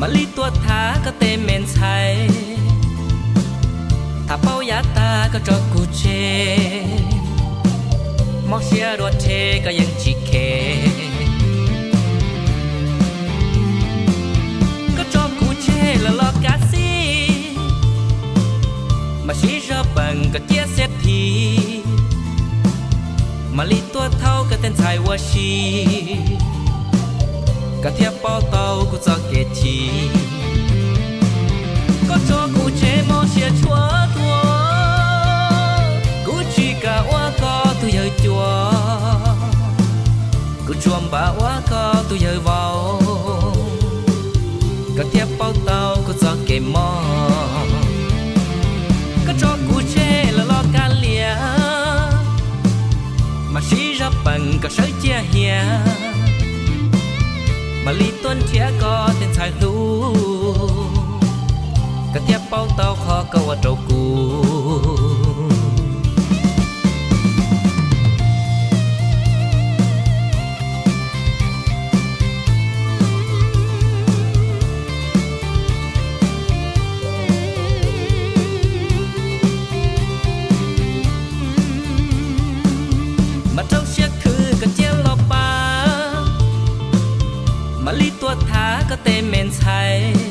Mam li tuaj tham koj tej me ntxhais, tham paub yav tag koj tso kuv tseg, mob siab dua rhe koj yeej tsis khe. Koj tso kuv tseg lawm los kav xij, mam sib zog peem kom ciaj xiab thiv, mam li tuaj thaub koj tej ntxhais ua si, koj thiaj paub tau kuv txoj kev chim. Koj tso kuv tseg mob siab tshua tuaj, kuv tsis kam ua koj tus yawg cua, kuv tsuas npam ua koj tus yawg vauv, koj thiaj paub tau kuv txoj kev mob. Koj tso kuv tseg lawm los kav liam, mam sib zog peem kom sawv ciaj hiam, mam li tuaj nrhiav koj tej ntxhais hlub, koj thiaj paub tau qhov koj ua rau kuv. Mam rau siab khwv kom ciaj los pab, mam li tuaj tham koj tej me ntxhais,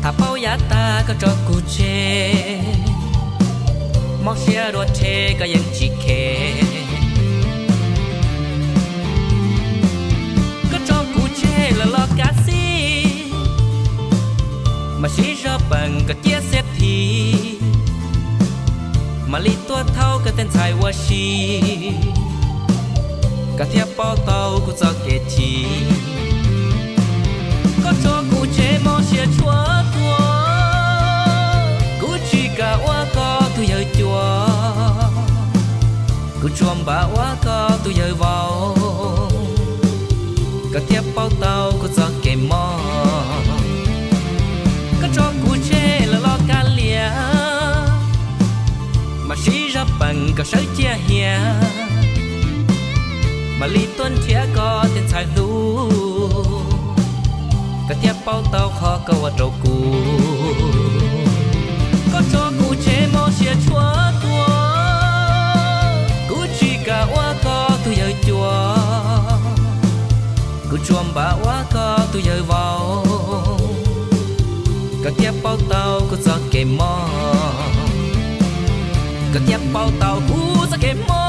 tham paub yav tag koj tso kuv tseg, mob siab dua rhe koj yeej tsis khe. Koj tso kuv tseg lawm los kav xij, mam sib zog peem kom ciaj xiab thiv, mam li tuaj thaub koj tej ntxhais ua si, koj thiaj paub tau kuv txoj kev chim. Koj tso kuv tseg mob siab tshua tuaj, kuv tsis kam ua koj tus yawg cua, kuv tsuas npam ua koj tus yawg vauv, koj thiaj paub tau kuv txoj kev mob. Koj tso kuv tseg lawm los kav liam, mam sib zog peem kom sawv ciaj hiam, mam li tuaj nrhiav koj tej ntxhais hlub, koj thiaj paub tau qhov koj ua rau kuv. Koj tso kuv tseg mob siab tshua tuaj, kuv tsis kam ua koj tus yawg cua, kuv tsuas npam ua koj tus yawg vauv, koj thiaj paub tau kuv txoj kev mob. Koj thiaj paub tau kuv txoj kev mob.